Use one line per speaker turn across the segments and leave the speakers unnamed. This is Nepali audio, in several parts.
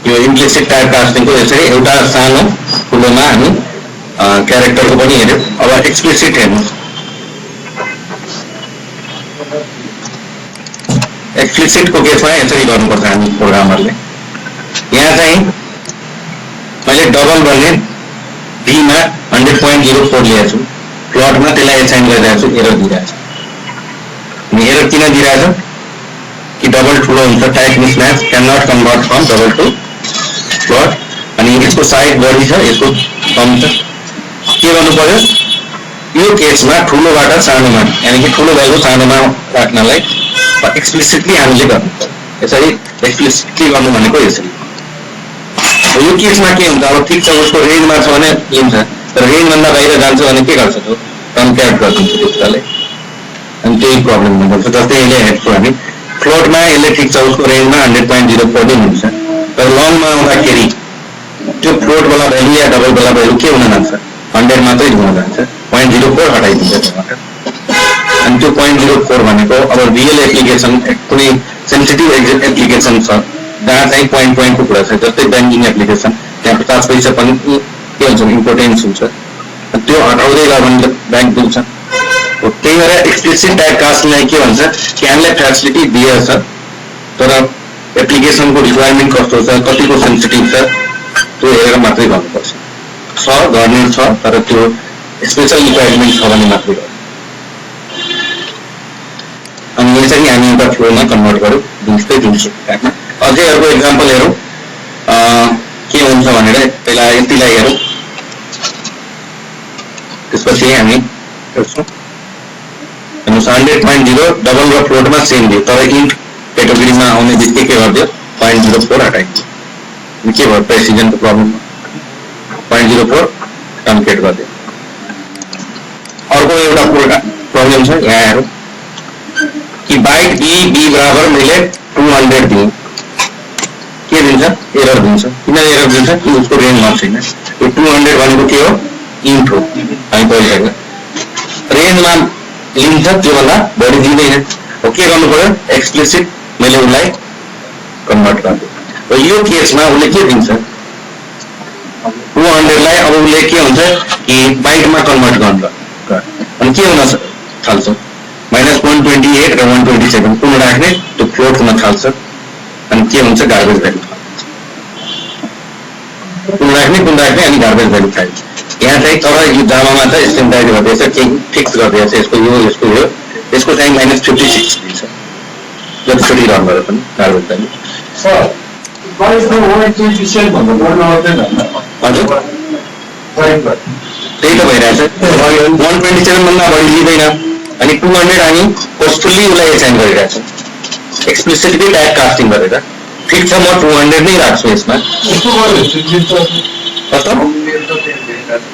यो इम्प्लिसिट टाइप कास्टिङको यसरी एउटा सानो ठुलोमा हामी क्यारेक्टरको पनि हेर्यौँ। अब एक्सप्लिसिट हेर्नुहोस्। एक्सप्लिसिटको केसमा यसरी गर्नुपर्छ हामी प्रोग्रामरले। यहाँ चाहिँ मैले डबल भन्ने डीमा 100.04 लिएको छु, प्लटमा त्यसलाई एसाइन गरिरहेको छु, एरर दिइरहेको छु। अनि एरर किन दिइरहेको छ कि डबल ठुलो हुन्छ, type mismatch, can not convert from double to float. अनि यसको साइज बढी छ, यसको कम छ। के गर्नु पर्यो यो केसमा ठुलोबाट सानोमा, यानि कि ठुलो भ्यालु सानोमा राख्नलाई एक्सप्लिसिटली हामीले गर्नु। यसरी एक्सप्लिसिटली गर्नु भनेको यसरी। यो केसमा के हुन्छ, अब ठिक छ उसको रेन्जमा छ भने लिन्छ, तर रेन्जभन्दा बाहिर जान्छ भने के गर्छ त्यो कन्क्याट गरिदिन्छ त्यसले। अनि त्यही प्रब्लम हुनुपर्छ। जस्तै यसले हेर्छौँ हामी फ्लोटमा यसले ठिक छ उसको रेन्जमा 100.04 नै हुन्छ, तर लङमा आउँदाखेरि त्यो फ्लोटवाला भ्यालु या डबलवाला भ्यालु के हुन जान्छ, 100 मात्रै हुन जान्छ। 0.04 हटाइदिन्छ त्यहाँबाट। अनि त्यो 0.04 भनेको अब रियल एप्लिकेसन, कुनै सेन्सिटिभ एप्लिकेसन छ जहाँ चाहिँ पोइन्टको कुरा छ, जस्तै ब्याङ्किङ एप्लिकेसन, त्यहाँ 50 पैसा पनि के हुन्छ इम्पोर्टेन्स हुन्छ, त्यो हटाउँदै गयो भने ब्याङ्क डुब्छ। त्यही भएर एक्सप्लिसिट टाइप कास्टलाई के भन्छ, क्यानले फ्यासिलिटी दिएको छ तर एप्लिकेसनको रिक्वायरमेन्ट कस्तो छ, कतिको सेन्सिटिभ छ त्यो हेरेर मात्रै गर्नुपर्छ। छ गर्ने छ तर त्यो स्पेसल रिक्वायरमेन्ट छ भने मात्रै गर्नु। अनि यसरी हामी एउटा फ्लोमा कन्भर्ट गरौँ दिन्छै दिन्छु। अझै अर्को इक्जाम्पल हेरौँ के हुन्छ भनेर। पहिला यतिलाई हेरौँ, त्यसपछि हामी हेर्छौँ। 100.0 डबल र फ्लोटमा सेम दियो, तर इन्ट क्याटेगोरीमा आउने बित्तिकै के गरिदियो 0.04 हटाइदियो। के भयो प्रेसिजनको प्रब्लम, 0.04 कन्केट गरिदियो। अर्को एउटा प्रब्लम छ, यहाँ हेरौँ कि बाइट बी बराबर मैले 200 दिएँ, के दिन्छ एरर दिन्छ। किन एरर दिन्छ कि उसको रेन्जमा छैन। यो 200 भनेको के हो, इन्ट हो, हामी पहिला रेन्जमा लिन्छ, त्योभन्दा बढी दिँदैन। हो के गर्नु पर्यो, एक्सप्लिसिट मैले उसलाई कन्भर्ट गरिदिएँ। र यो केसमा उसले के दिन्छ 200लाई, अब उसले के हुन्छ कि बाइटमा कन्भर्ट गर्नु, अनि के हुन थाल्छ -128 र 127 कुन राख्ने त्यो फ्लोट हुन थाल्छ। अनि के हुन्छ गार्बेज भ्यालु, कुन राख्ने अनि गार्बेज भ्यालु थाल्छ। यहाँ चाहिँ तर यो जामामा त स्ट्यान्डर्ड गरिदिएछ, केही फिक्स गरिदिएछ, यसको यो यसको चाहिँ -56 दिन्छ जतिचोटि रन गरे पनि गार्बेज भ्यालु। हजुर त्यही त भइरहेछ, 127 भन्दा बढी लिँदैन। अनि 200 हामी फोर्सफुल्ली उसलाई एसाइन गरिरहेछौँ एक्सप्लिसिटली टाइप कास्टिङ गरेर। ठिक छ म 200 नै राख्छु यसमा।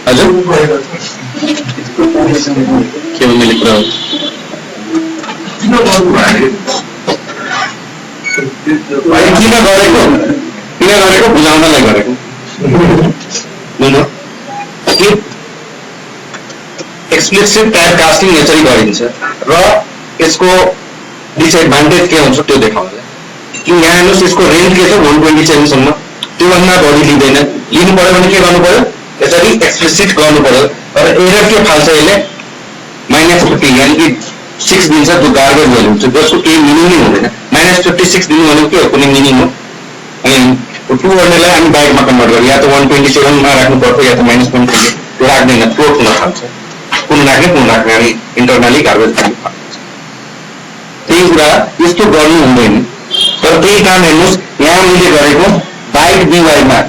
हजुर के मैले कुरा किन गरेको बुझाउनलाई गरेको। एक्सप्लिसिट टाइप कास्टिङ यसरी गरिन्छ र यसको डिसएडभान्टेज के हुन्छ त्यो देखाउँछ। कि यहाँ हेर्नुहोस् यसको रेन्ज के छ 127 सम्म, त्योभन्दा बढी लिँदैन। लिनु पर्यो भने के गर्नु पर्यो, यसरी एक्सप्लिसिट गर्नु पर्यो। तर एरर के फाल्छ यसले -50 यानि कि 6 दिन्छ, त्यो गार्बेज भ्यालु हुन्छ जसको केही मिनिङ नै हुँदैन। -56 दिनु भनेको के हो, कुनै मिनिङ हो। अनि 200लाई हामी बाइटमा कन्भर्ट गर्यो, या त 127मा राख्नु पर्छ या त -128 त्यो राख्दैन, फ्लोट हुन थाल्छ। कुन राख्ने अनि इन्टरनली गार्बेज भ्यालु फाल्छ। त्यही कुरा यस्तो गर्नु हुँदैन। तर त्यही काम हेर्नुहोस् यहाँ मैले गरेको बाइट बीवाईमा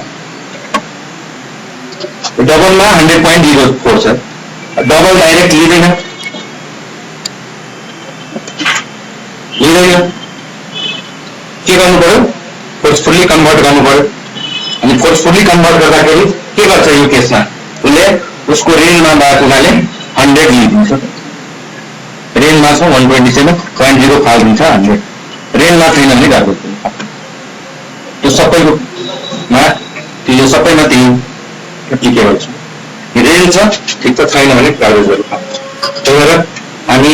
डबलमा 100.04 छ, डबल डाइरेक्ट लिँदैन, के गर्नु पर्यो, फोर्सफुल्ली कन्भर्ट गर्नु पर्यो। अनि फोर्सफुल्ली कन्भर्ट गर्दाखेरि के गर्छ यो केसमा, उसले उसको रेन्जमा भएको हुनाले 100 लिइदिन्छ। रेन्जमा छ 127.0 फालिदिन्छ 100, रेन्जमा छैन भने गार्बेज त्यो सबैमा त्यही एप्लिकेबल छ। रेन्ज छ ठिक त, छैन भने गार्बेज भ्यालु फाल्छ। त्यही भएर हामी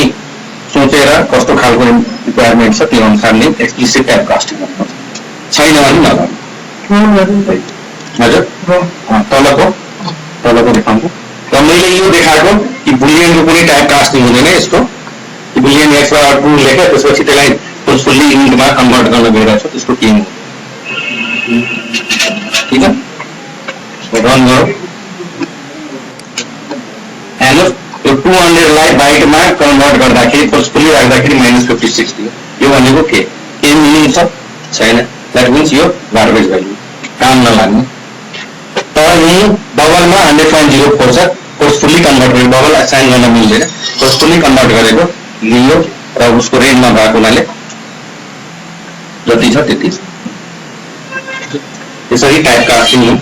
सोचेर कस्तो खालको रिक्वायरमेन्ट छ त्यो अनुसार नै एक्सप्लिसिट टाइप कास्टिङ गर्नुपर्छ, छैन भने नगर्नु। हजुर तलको देखाउँछु र मैले यो देखाएको कि बुलियनको कुनै टाइप कास्टिङ हुँदैन यसको बुलियन एक्स वा ट्रु लेखेँ त्यसपछि त्यसलाई फुल्ली इन्टमा कन्भर्ट गर्न गइरहेको छ त्यसको केही हुँदैन ठिक छ रन गरौँ हेर्नुहोस् यो 200लाई बाइटमा कन्भर्ट गर्दाखेरि फोर्सफुल्ली राख्दाखेरि -56 दियो यो भनेको के मिनिङ छ छैन द्याट मिन्स यो गार्बेज भ्याल्यु काम नलाग्ने तर यही बबलमा 100.04 छ फोर्सफुल्ली कन्भर्ट गरेको बबल असाइन गर्न मिल्दैन फोर्सफुल्ली कन्भर्ट गरेको लियो र उसको रेन्जमा भएको हुनाले जति छ त्यति छ त्यसरी टाइप कास्टिङ हो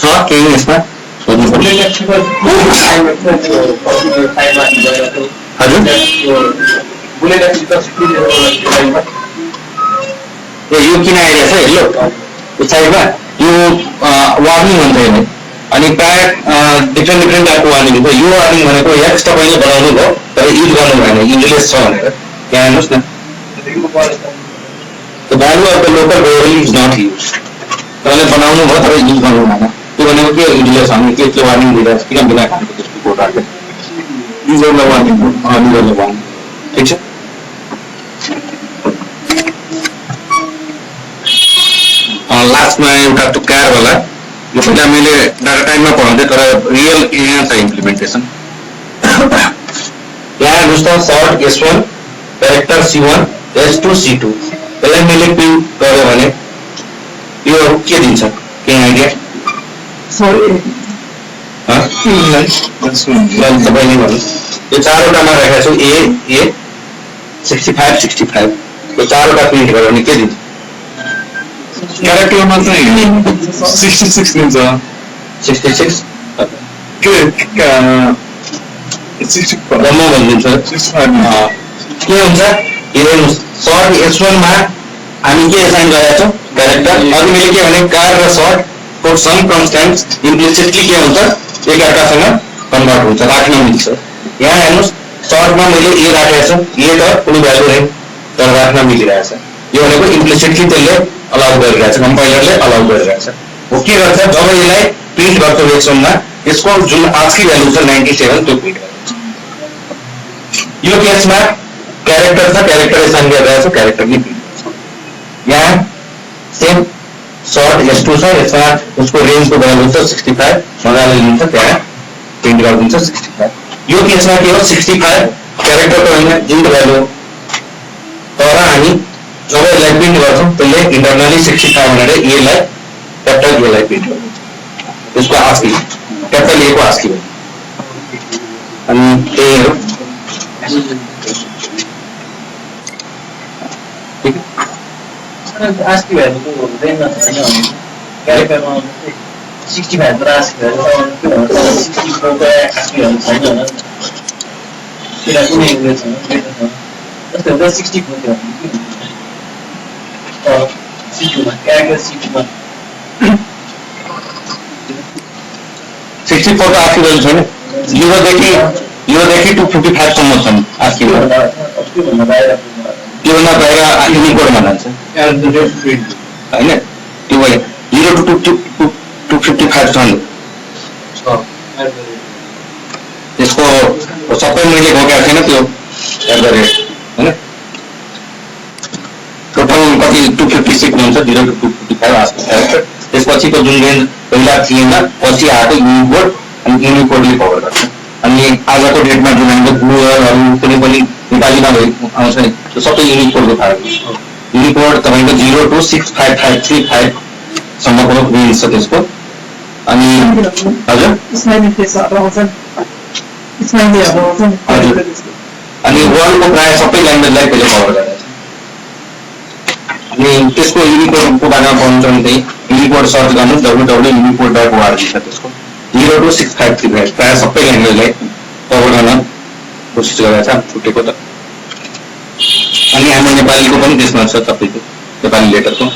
छ केही यसमा सोध्नु पर्छ हजुर यो किन आइरहेछ हेलो यो साइडमा यो वार्निङ हुन्छ यसले अनि प्रायः डिफ्रेन्ट टाइपको वार्निङ हुन्छ यो वार्निङ भनेको एक्स तपाईँले बनाउनु भयो तर युज गर्नु भएन युजलेस छ भनेर यहाँ हेर्नुहोस् न the value of the local variable is not use तपाईँले बनाउनु भयो तर युज गर्नु भएन त्यो भनेको के युजलेस हामी के वार्निङ दिइरहेको छ किन बिना खाएको त्यसको कोडहरूले युजरलाई वार्निङ युजरले वार्निङ ठिक छ लास्टमा एउटा टुक्कार होला यो पहिला मैले डाटा टाइममा पढाउँथेँ तर रियल यहाँ छ इम्प्लिमेन्टेसन यहाँ हेर्नुहोस् त short S1 character C1 S2 C2 यसलाई मैले प्रिन्ट गर्यो भने यो के दिन्छ केही आइडिया तपाईँले भन्नुहोस् यो चारवटामा राखेको छु A 65 65 यो चारवटा प्रिन्ट गर्यो भने के दिन्छ
क्यारेक्टरमा चाहिँ 66 दिन्छ
66
के 65
म भनिदिन्छु के हुन्छ हेर्नुहोस् सर्ट S1 मा हामी के एसाइन गरेका छौँ क्यारेक्टर अघि मैले के भने कार र सर्ट फर सम कन्स्ट्यान्ट्स इम्प्लिसिटली के हुन्छ एकअर्कासँग कन्भर्ट हुन्छ राख्न मिल्छ यहाँ हेर्नुहोस् सर्टमा मैले ए राखेको छु ए त कुनै भ्यालु रहेन तर राख्न मिलिरहेछ यो भनेको इम्प्लिसिटली त्यसले अलाउ गरिरहेछ कम्पाइलरले अलाउ गरिरहेछ हो के गर्छ जब यसलाई प्रिन्ट गर्छ वेक्सनमा यसको जुन आस्की भ्यालु छ 97 त्यो प्रिन्ट गर्छ यो केसमा क्यारेक्टर छ क्यारेक्टर एसाइन गरिरहेछ क्यारेक्टर नि प्रिन्ट गर्छ यहाँ सेम सर्ट S2 छ यसमा उसको रेन्जको भ्यालु छ 65 मजाले लिन्छ त्यहाँ प्रिन्ट गरिदिन्छ 65 यो केसमा के हो 65 क्यारेक्टरको होइन इन्ट भ्यालु तर हामी जब यसलाई प्रिन्ट गर्छौँ त्यसले इन्टरनली 65 भनेर यसलाई क्यापिटल यसलाई प्रिन्ट गर्छ त्यसको आस्की क्यापिटल ए को आस्की हो अनि त्यही हो ठीक
आस्की भ्यालु हुँदैन छैन भने क्यारेक्टरमा 65 तर आस्की भ्यालु 64 को आस्की भ्यालु छैन होला त्यसलाई कुनै उयो छैन जस्तै हुन्छ 64 थियो C2 मा क्यारेक्टर C2 मा
64 को आस्की भ्यालु छैन 0 देखि 255 सम्म छन् आस्की भ्यालु त्योभन्दा बाहिर युनिकोडमा जान्छ होइन त्यो भयो 0 to 255 छन् त्यसको सबै मैले गएको छैन त्यो एट होइन टोटल कति 256 हुन्छ 0 to 255 आस्की क्यारेक्टर त्यसपछिको जुन रेन्ज पहिला थिएन पछि आएको युनिकोड अनि युनिकोडले कभर गर्छ अनि आजको डेटमा जुन हाम्रो गुगलहरू कुनै पनि नेपालीमा आउँछ नि त्यो सबै युनिकोडको फाइल युनिकोड तपाईँको 0 to 65535 सम्मको रेन्ज छ त्यसको अनि हजुर अनि वर्ल्डको प्रायः सबै ल्याङ्ग्वेजलाई त्यसले कभर गरेको छ अनि त्यसको युनिकोडको बारेमा पाउँछ भने चाहिँ युनिकोड सर्च गर्नुहोस् www.unicode.org छ त्यसको 0 to 655 प्रायः सबै ल्याङ्ग्वेजलाई कभर गर्न कोसिस गरेको छ छुटेको त अनि हाम्रो नेपालीको पनि त्यसमा छ तपाईँको नेपाली लेटरको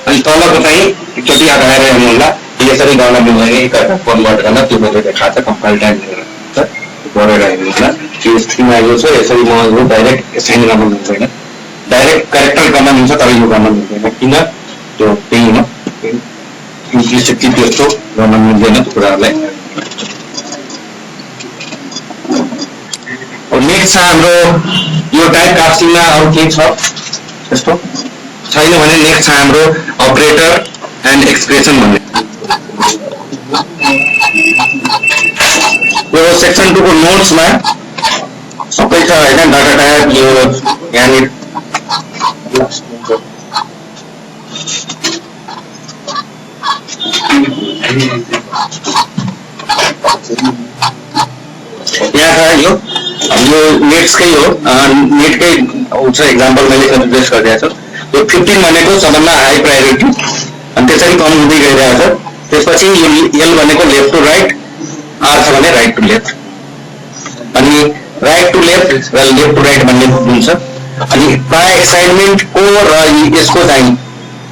अनि तलको चाहिँ एकचोटि आएर हेर्नु होला यसरी गर्न मिल्दैन एकअर्का कन्भर्ट गर्न त्यो मैले देखाएको छ कम्पाइल टाइम गरेर हेर्नु होला केस 3 आएको छ यसरी म यो डाइरेक्ट एसाइन गर्न मिल्दैन डाइरेक्ट क्यारेक्टर गर्न मिल्छ तर यो गर्न मिल्दैन किन त्यो त्यही हो इम्प्लिसिटली त्यस्तो गर्न मिल्दैन त्यो कुराहरूलाई नेक्स्ट छ हाम्रो यो टाइप कास्टिङमा अरू के छ त्यस्तो छैन भने नेक्स्ट छ हाम्रो अपरेटर एन्ड एक्सप्रेसन भन्ने यो सेक्सन 2 को नोट्समा सबै छ हैन डाटा टाइप यो यहाँनिर यहाँ छ यो नेट्सकै हो नेटकै छ एक्जाम्पल मैले सजेस्ट गरिरहेको छु यो 15 भनेको सबभन्दा हाई प्रायोरिटी अनि त्यसरी कम हुँदै गइरहेको छ त्यसपछि यो एल भनेको लेफ्ट टु राइट आर छ भने राइट टु लेफ्ट अनि राइट टु लेफ्ट र लेफ्ट टु राइट भन्ने हुन्छ अनि प्राय एक्साइटमेन्टको र यसको चाहिँ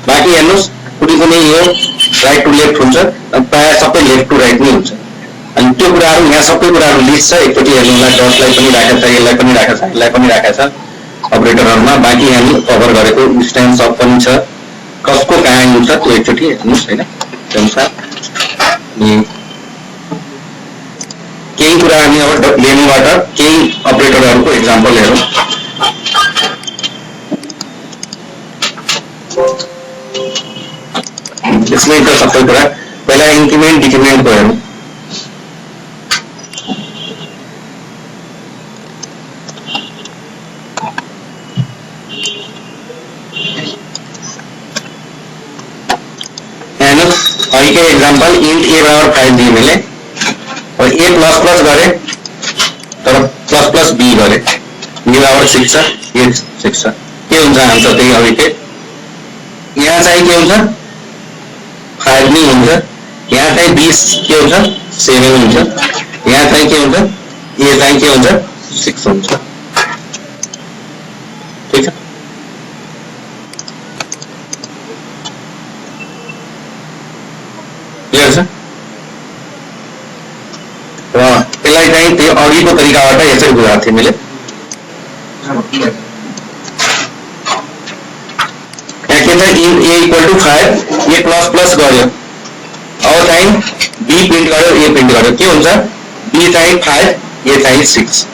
बाँकी हेर्नुहोस् कुनै यो राइट टु लेफ्ट हुन्छ प्राय सबै लेफ्ट टु राइट नै हुन्छ अनि त्यो कुराहरू यहाँ सबै कुराहरू लिस्ट छ एकचोटि हेर्नुलाई डटलाई पनि राखेको छ यसलाई पनि राखेको छ यसलाई पनि राखेको छ अपरेटरहरूमा बाँकी हामी कभर गरेको इन्स्टेन्स अफ पनि छ कसको कहाँ हुन्छ त्यो एकचोटि हेर्नुहोस् होइन त्यो अनुसार केही कुरा हामी अब डेमोबाट केही अपरेटरहरूको एक्जाम्पल हेरौँ यसमै त सबै कुरा पहिला इन्क्रिमेन्ट डिक्रिमेन्टको हेरौँ के एग्जाम्पल इंट ए बराबर 5 दिए मैले और ए प्लस प्लस गरे तर प्लस प्लस बी गरे बी बराबर 6 छ ए 6 छ के हुन्छ आन्सर त्यही अघि के यहाँ चाहिँ के हुन्छ 5 नै हुन्छ यहाँ चाहिँ 20 के हुन्छ 7 हुन्छ यहाँ चाहिँ के हुन्छ ए चाहिँ के हुन्छ 6 हुन्छ ठीक छ यसलाई चाहिँ त्यो अघिको तरिकाबाट यसरी बुझाएको थिएँ मैले यहाँ के छ in a equal to 5 a plus plus गर्यो अब चाहिँ बी प्रिन्ट गर्यो ए प्रिन्ट गर्यो के हुन्छ बी चाहिँ 5 ए चाहिँ 6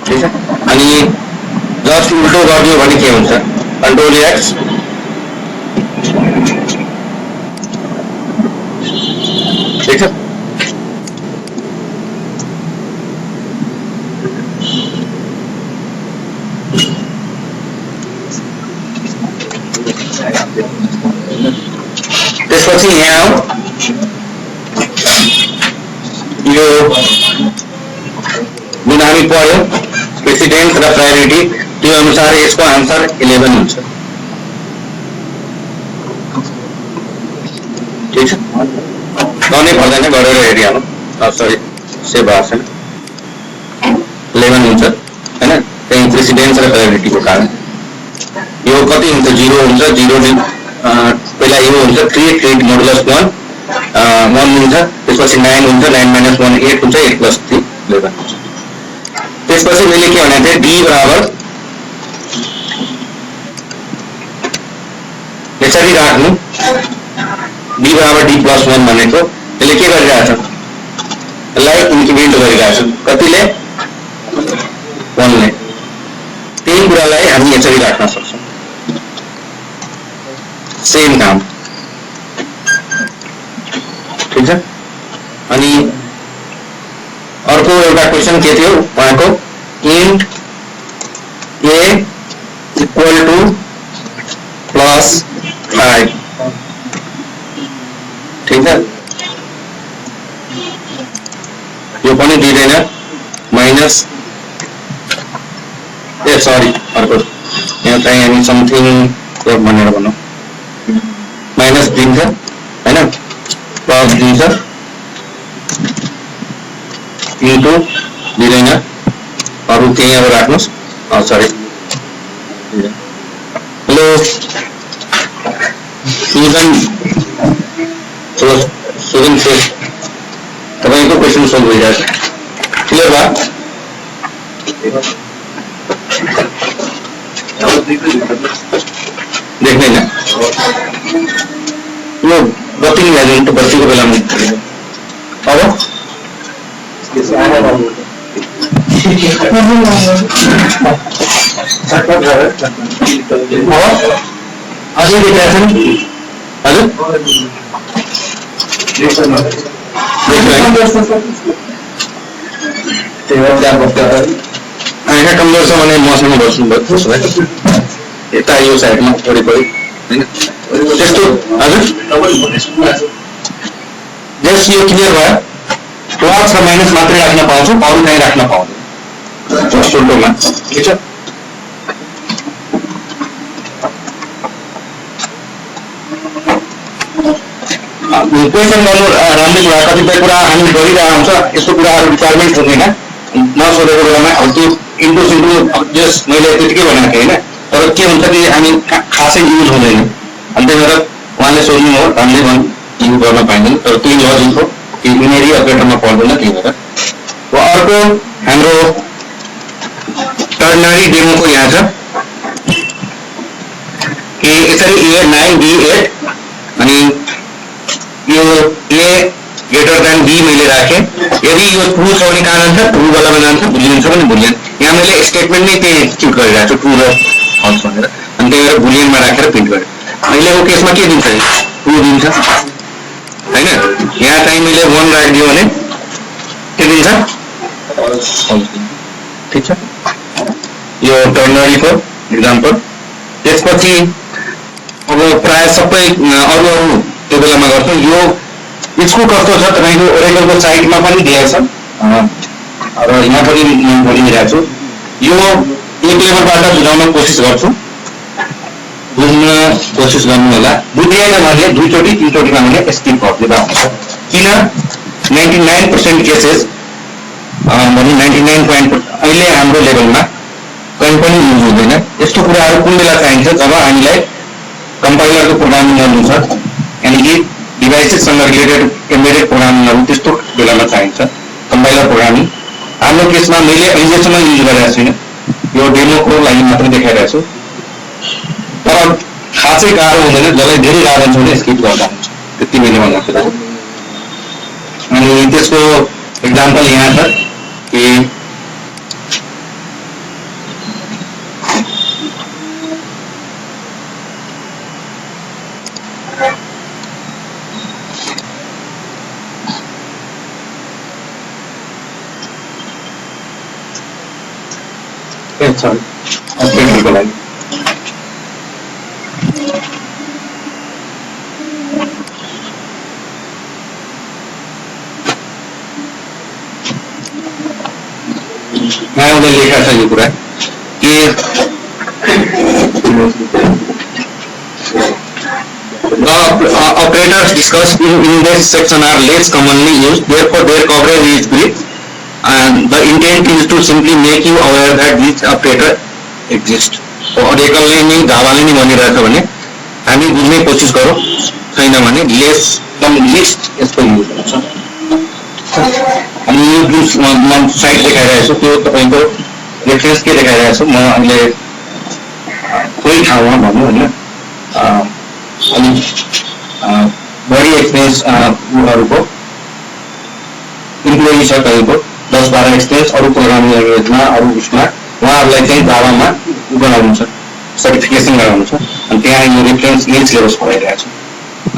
ठीक छ अनि जस्ट उल्टो गरिदियो भने के हुन्छ कन्ट्रोल एक्स ठीक है त्यसपछि यहाँ यो जुन हामी पढ्यो प्रेसिडेन्स र प्रायोरिटी त्यो अनुसार यसको आन्सर 11 हुन्छ ठीक छ गर्नै पर्दैन गरेर हेरिहालौँ सरी सेभ भएको छैन 11 हुन्छ हैन त्यही प्रेसिडेन्स र प्रायोरिटीको कारण यो कति हुन्छ 0 हुन्छ 0 पहिला यो हुन्छ 3 3 मोडुलस 1 1 हुन्छ त्यसपछि 9 हुन्छ 9 - 1 8 हुन्छ 8 + 3 11 हुन्छ त्यसपछि मैले के भनेको थिएँ d बराबर यसरी राख्नु d बराबर d + 1 भनेको यसले के गरिरहेछ यसलाई इन्क्रिमेन्ट गरिरहेछ कतिले 1 ले त्यही कुरालाई हामी यसरी राख्न सक्छौँ सेम काम ठीक छ अनि अर्को एउटा क्वेशन के थियो उहाँको int a इक्वल टु +5 ठीक है यो पनि दिदैन माइनस ए सरी अर्को यहाँ चाहिँ हामी समथिङ भनेर भनौँ माइनस दिन्छ हैन प्लस दिन्छ इन्टु दिँदैन अरू केही अब राख्नुहोस् सरी हेलो सुजन से क्वेसन सोल्भ भइरहेछ क्लियर भयो देख्दैन यो बत्ती नि लाग्यो त बत्तीको बेलामा अब अझै देखिरहेको छ नि हजुर आँखा कमजोर छ भने मसँग बस्नुभयो यता यो साइडमा वरिपरि होइन त्यस्तो हजुर जस यो क्लियर भयो प्लस र माइनस मात्रै राख्न पाउँछु अरू कहीँ राख्न पाउँदैन टोटोमा ठिक छ क्वेसन गर्नु राम्रै कुरा कतिपय कुरा हामी गरिरहेको हुन्छ यस्तो कुराहरू रिक्वायरमेन्ट हुँदैन नसोधेको बेलामा अब त्यो इन्टु सिन्टु जस मैले त्यतिकै भनेको थिएँ होइन तर के हुन्छ कि हामी खासै युज हुँदैन अनि त्यही भएर उहाँले सोध्नु हो हामीले युज गर्न पाइँदैन तर त्यही लजिक हो कि युनेरी अपरेटरमा पर्दैन त्यही भएर अर्को हाम्रो टर्नरी डेमोको यहाँ छ कि यसरी A9 B8 अनि यो A ग्रेटर देन B मैले राखेँ यदि यो ट्रु छ भने कहाँ जान्छ ट्रु वालामा जान्छ बुलियन छ भने बुलियन यहाँ मैले स्टेटमेन्ट नै त्यही एक्जिक्युट गरिरहेको छु ट्रु र फल्स भनेर अनि त्यही भएर बुलियनमा राखेर प्रिन्ट गरेँ अहिलेको केसमा के दिन्छ ट्रु दिन्छ होइन यहाँ चाहिँ मैले 1 राखिदियो भने के दिन्छ ठिक छ यो टर्नरीको इक्जाम्पल त्यसपछि अब प्राय सबै अरू त्यो बेलामा गर्छौँ यो यसको कस्तो छ तपाईँको ओरेकलको साइटमा पनि दिएको छ र यहाँ पनि भनिदिइरहेको छु यो एक लेभलबाट बुझाउन कोसिस गर्छु बुझ्न कोसिस गर्नु होला बुझिएन भने दुईचोटि तिनचोटिमा भने स्किप गरिदिँदा हुन्छ किन 99% केसेस भने 99 अहिले हाम्रो लेभलमा कहीँ पनि युज हुँदैन यस्तो कुराहरू कुन बेला चाहिन्छ जब हामीलाई कम्पाइलरको प्रोग्रामिङ गर्नु छ यानि कि डिभाइसेससँग रिलेटेड एम्बेडेड प्रोग्रामिङहरू त्यस्तो बेलामा चाहिन्छ कम्पाइलर प्रोग्रामिङ हाम्रो केसमा मैले अहिलेसम्म युज गरेको छुइनँ यो डेमोको लागि मात्रै देखाइरहेको छु तर खासै गाह्रो हुँदैन जसलाई धेरै गाह्रो हुन्छ भने स्किप गर्दा हुन्छ त्यति मैले भन्न खोजेको अनि त्यसको इक्जाम्पल यहाँ छ कि अपडेटको लागि यहाँ उसले लेखेको छ यो कुरा कि the operators discussed in this section are less commonly used, therefore their coverage is brief and the intent is to simply make you aware that this operator exists. So Oracle ने Java ले नहीं भनिरहेको छ भने हामी बुझ्ने कोसिस गरौँ छैन भने लिस्ट यसको युज गर्छ अनि यो जुन साइट देखाइरहेको छु त्यो तपाईँको रेफरेन्स के देखाइरहेको छु म अहिले कोही ठाउँमा भनौँ होइन अनि बढी एक्सपिरियन्स उनीहरूको इम्प्लोइ छ तपाईँको 10-12 एक्सपिरियन्स अरू प्रोग्रामिङ ल्याङ्ग्वेजमा अरू उसमा उहाँहरूलाई चाहिँ जावामा गराउनु छ सर्टिफिकेसन गराउनु छ अनि त्यहाँ यो रेफरेन्स यही सिलेबस पढाइरहेको छ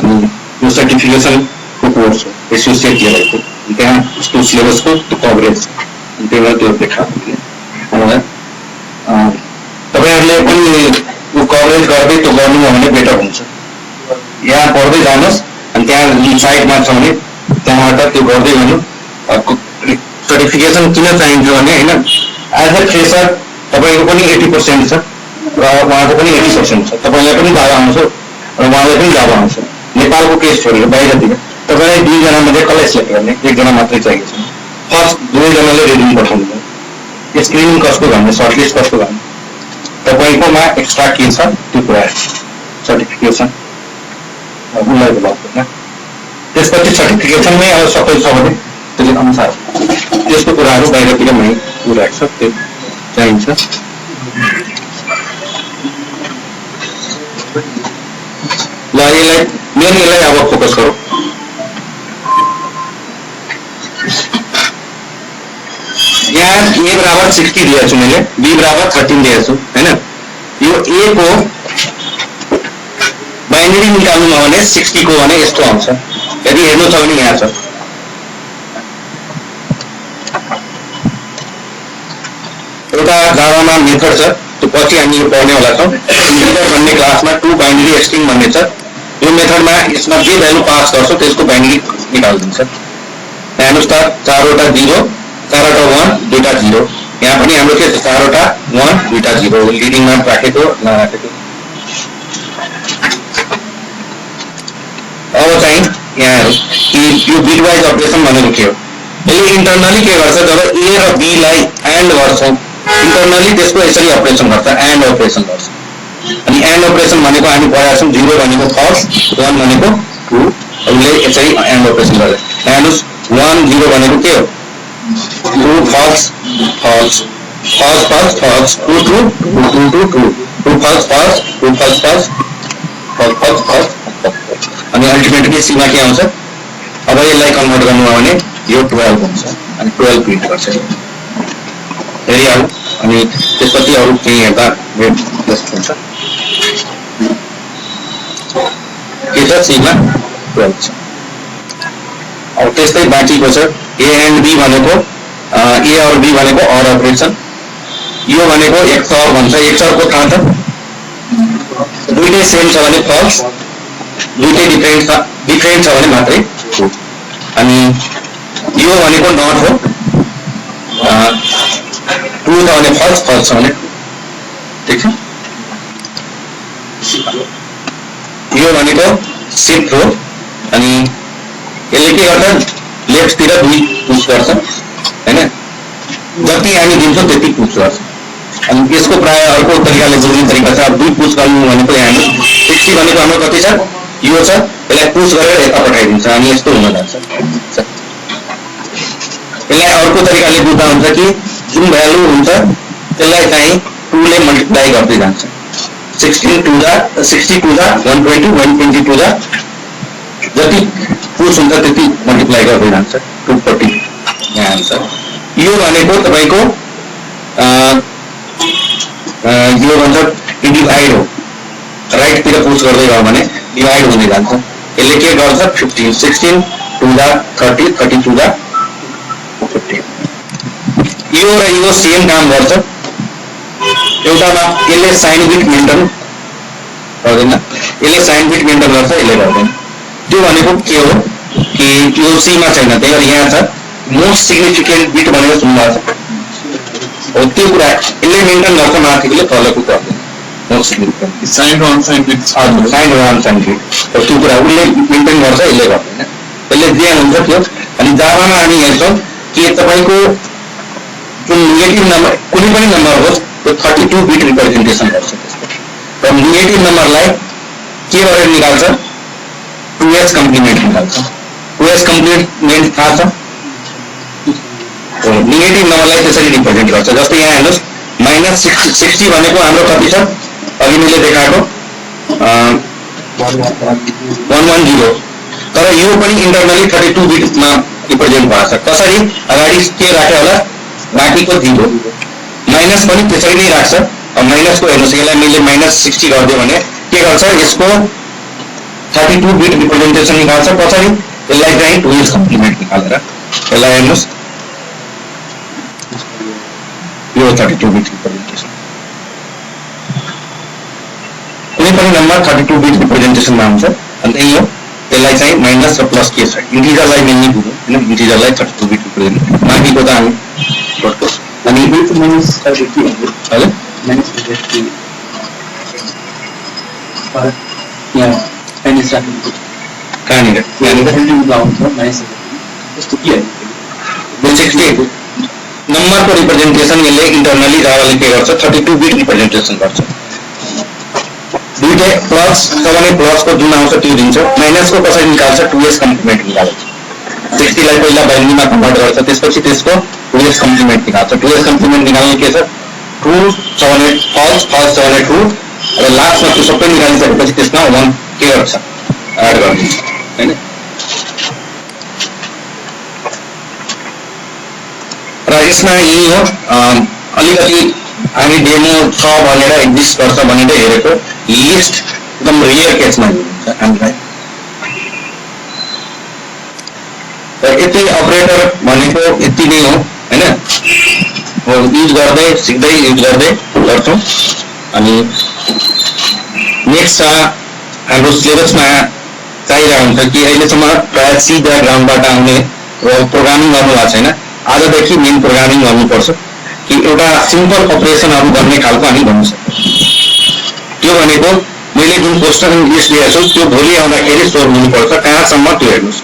अनि यो सर्टिफिकेसनको कोर्स हो एसोसिएट लेभलको त्यहाँ उसको सिलेबसको त्यो कभरेज अनि त्यही भएर त्यो देखाएको तपाईँहरूले पनि यो कभरेज गर्दै त्यो गर्नु हो भने बेटर हुन्छ यहाँ पढ्दै जानुहोस् अनि त्यहाँ जुन साइटमा छ भने त्यहाँबाट त्यो गर्दै गर्नु सर्टिफिकेसन किन चाहिन्छ भने होइन एज अ फ्रेसर तपाईँको पनि 80% छ र उहाँको पनि 80% छ तपाईँलाई पनि जावा आउँछ र उहाँलाई पनि जावा आउँछ नेपालको केस छोडेर बाहिरतिर तपाईँलाई 2 जना मध्ये कसलाई सेलेक्ट गर्ने 1 जना मात्रै चाहिएको छ फर्स्ट 2 जनाले रेडिङ पठाउनु भयो स्क्रिनिङ कसको गर्ने सर्टलिस्ट कसको गर्ने तपाईँकोमा एक्स्ट्रा के छ त्यो कुरा सर्टिफिकेसन उसलाई बोलाउँछ होइन त्यसपछि सर्टिफिकेसनमै अब सबै छ भने त्यसले अनुसार त्यस्तो कुराहरू बाहिरतिर मै राख्छ, त्यो चाहिन्छ। ल यसलाई मेन यसलाई अब फोकस गरौँ। यहाँ ए बराबर 60 दिएको छु मैले, बी बराबर 13 दिएको छु हैन। यो ए को बाइनरी निकाल्नु हो भने 60 को भने यस्तो आउँछ। यदि हेर्नु छ भने यहाँ छ, एउटा जावामा मेथड छ, त्यो पछि हामीले पढ्ने होला छौँ। इन्टिजर भन्ने क्लासमा टु बाइनरी स्ट्रिङ भन्ने छ। यो मेथडमा यसमा जे भ्यालु पास गर्छ त्यसको बाइनरी निकालिदिन्छ। हेर्नुहोस् त, 4वटा 0, 4वटा 1, 2टा 0। यहाँ पनि हाम्रो के छ, 4वटा 1, 2टा 0 लिडिङमा राखेको नराखेको। अब चाहिँ यहाँ हेरौँ कि यो बिटवाइज अपरेसन भनेको के हो। यसले इन्टरनली के गर्छ, जब ए र बी लाई एन्ड गर्छौँ इन्टरनली त्यसको यसरी अपरेसन गर्छ, एन्ड अपरेसन गर्छ। अनि एन्ड अपरेसन भनेको हामी पढाएको छौँ, 0 भनेको फल्स, 1 भनेको ट्रु, उसले यसरी एन्ड अपरेसन गर्छ। हेर्नुहोस् 1 0 भनेको के हो, true false false, false false false, true true true true true, true false false, true false false, false false false. अनि अल्टिमेटली सीमा के आउँछ, अब यसलाई कन्भर्ट गर्नु हो भने यो 12 हुन्छ अनि 12 प्रिन्ट गर्छ। हेरिहाल्नु अनि त्यसपछि अरू केही हेर्दा जस्तो हुन्छ के छ, सीमा 12 छ। अब त्यस्तै बाँकीको छ ए एन्ड बी भनेको ए और बी भनेको अर अपरेसन। यो भनेको एक्सअर भन्छ, एक्सअरको थाहा छ, दुईटै सेम छ भने फल्स, दुईटै डिफरेन्ट छ भने मात्रै ट्रु। अनि यो भनेको नट हो, ट्रु छ भने फल्स, फल्स छ भने ट्रु। ठिक छ। यो भनेको सिफ्ट हो, अनि यसले के गर्छ, लेफ्टतिर 2 पुश गर्छ हैन, जति हामी दिन्छौँ त्यति पुश गर्छ। अनि यसको प्राय अर्को तरिकाले बुझ्ने तरिका छ। अब 2 पुश गर्नु भनेको यहाँ 60 भनेको हाम्रो कति छ, यो छ, यसलाई पुश गरेर यता पठाइदिन्छ अनि यस्तो हुन जान्छ। यसलाई अर्को तरिकाले बुझ्दा हुन्छ कि जुन भ्यालु हुन्छ त्यसलाई चाहिँ 2 ले मल्टिप्लाई गर्दै जान्छ। 60 टु द 120, 120 टु द जति पुश हुन्छ त्यति मल्टिप्लाई गर्दै जान्छ, 240 यहाँ आउँछ। यो भनेको तपाईँको यो भन्छ डिभाइड हो, राइटतिर पुश गर्दै गयो भने डिभाइड हुँदै जान्छ। यसले के गर्छ, 15, 16 टु द 30, 30 टु द 50। यो र यो सेम काम गर्छ, एउटामा यसले साइन बिट मेन्टेन गर्दैन, यसले साइन बिट मेन्टेन गर्छ, यसले गर्दैन। त्यो भनेको के हो कि यो सीमा छैन, त्यही भएर यहाँ छ मोस्ट सिग्निफिकेन्ट बिट भनेर सुन्नुभएको छ हो, त्यो कुरा यसले मेन्टेन गर्छ, माथिले तलको गर्दैन। मोस्ट सिग्निफिकेन्ट
साइन र अनसाइन बिट,
साइन र अनसाइन बिट त्यो कुरा उसले मेन्टेन गर्छ, यसले गर्दैन। यसले जे हुन्छ त्यो। अनि जावामा हामी हेर्छौँ कि तपाईँको जुन नेगेटिभ नम्बर कुनै पनि नम्बर होस् त्यो 32 बिट रिप्रेजेन्टेसन गर्छ त्यसको। र नेगेटिभ नम्बरलाई के गरेर निकाल्छ, 2s कम्प्लिमेन्ट निकाल्छ। 2s कम्प्लिमेन्ट थाहा छ, नेगेटिभ नम्बरलाई त्यसरी रिप्रेजेन्ट गर्छ। जस्तै यहाँ हेर्नुहोस् -60 भनेको हाम्रो कति छ, अघि मैले देखाएको 110, तर यो पनि इन्टरनली 32 बिटमा रिप्रेजेन्ट भएको छ। कसरी, अगाडि के राख्यो होला, बाँकीको 0, माइनस पनि त्यसरी नै राख्छ। अब माइनसको हेर्नुहोस्, यसलाई मैले -60 गरिदियो भने के गर्छ, यसको 32 बिट रिप्रेजेन्टेसन निकाल्छ। पछाडि यसलाई चाहिँ 2s कम्प्लिमेन्ट निकालेर यसलाई हेर्नुहोस्, यो 32 बिट रिप्रेजेन्टेसन। कुनै पनि नम्बर 32 बिट रिप्रेजेन्टेसनमा हुन्छ। अनि त्यही हो, यसलाई चाहिँ माइनस र प्लस के छ, इन्टिजरलाई मेन्ली बुझ्नु होइन, इन्टिजरलाई 32 बिट रिप्रेजेन्ट, बाँकीको त हामी गर्छौँ। अनि हजुर कहाँनिर नम्बरको रिप्रेजेन्टेसन यसले इन्टरनली जावाले के गर्छ, 32 बिट रिप्रेजेन्टेसन गर्छ। दुईटै प्लस छ भने प्लसको जुन आउँछ त्यो दिन्छ, माइनसको कसरी निकाल्छ, 2s कम्प्लिमेन्ट निकाल्छ। 60 लाई पहिला बाइनरीमा कन्भर्ट गर्छ, त्यसपछि त्यसको 2s कम्प्लिमेन्ट निकाल्छ। 2s कम्प्लिमेन्ट निकाल्नु के छ, ट्रु छ भने फल्स, फल्स छ भने ट्रु, र लास्टमा त्यो सबै निकालिसकेपछि त्यसमा 1 के गर्छ, एड गरिदिन्छ हैन। र यसमा यही हो, अलिकति हामी डेमो छ भनेर एक्जिस्ट गर्छ भनेर हेरेको, लिस्ट एकदम रियर केसमा हुन्छ हामीलाई। र यति अपरेटर भनेको यति नै हो हैन, युज गर्दै सिक्दै युज गर्दै गर्छौँ। अनि नेक्स्ट छ हाम्रो सिलेबसमा चाहिरहेको हुन्छ कि अहिलेसम्म प्रायः सी डायग्रामबाट आउने प्रोग्रामिङ गर्नु भएको छैन, आजदेखि मेन प्रोग्रामिङ गर्नुपर्छ कि एउटा सिम्पल अपरेसनहरू गर्ने खालको हामी भन्नु सक्छौँ। त्यो भनेको मैले जुन क्वेसन लिस्ट लिएको छु त्यो भोलि आउँदाखेरि सोल्भ हुनुपर्छ, कहाँसम्म त्यो हेर्नुहोस्।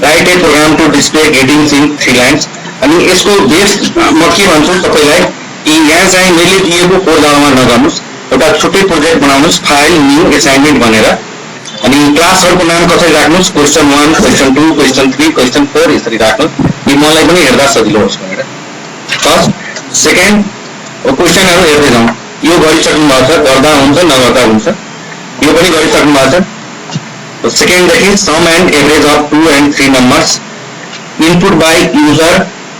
Write a program to display headings in 3 lines. अनि यसको बेस म के भन्छु तपाईँलाई कि यहाँ चाहिँ मैले दिएको कोडमा नगर्नुहोस्, एउटा छुट्टै प्रोजेक्ट बनाउनुहोस्, फाइल न्यू एसाइनमेन्ट भनेर। अनि क्लासहरूको नाम कसरी राख्नुहोस्, क्वेसन 1, क्वेसन 2, क्वेसन 3, क्वेसन 4 यसरी राख्नुहोस् कि मलाई पनि हेर्दा सजिलो होस् भनेर। फर्स्ट, सेकेन्ड क्वेसनहरू हेर्दै जाउँ, यो गरिसक्नु भएको छ, गर्दा हुन्छ नगर्दा हुन्छ, यो पनि गरिसक्नु भएको छ। सेकेन्डदेखि sum and average of 2 and 3 numbers, input by user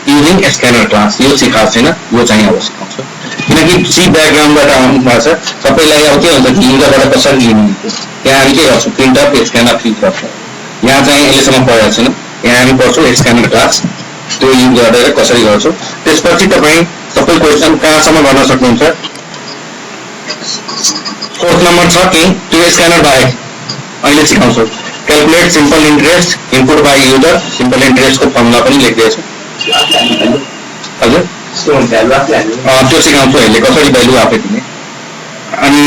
using scanner class, यो सिकाएको छैन, यो चाहिँ अब सिकाउँछु किनकि सी डायग्रामबाट आउनु भएको छ। सबैलाई अब के हुन्छ कि युजरबाट कसरी लिनु, यहाँ हामी के गर्छौँ, प्रिन्टअप स्क्यानर फ्री गर्छ। यहाँ चाहिँ अहिलेसम्म पढेको छैन, यहाँ हामी पढ्छौँ स्क्यानर क्लास, त्यो युज गरेर कसरी गर्छौँ। त्यसपछि तपाईँ सबै क्वेसन कहाँसम्म गर्न सक्नुहुन्छ। 4th नम्बर छ कि त्यो स्क्यानर बाहेक अहिले सिकाउँछु, calculate simple interest input by user, simple इन्ट्रेस्टको फर्मुला पनि लेखिदिएछु हजुर, त्यो सिकाउँछु अहिले कसरी भ्यालु आफै दिने। अनि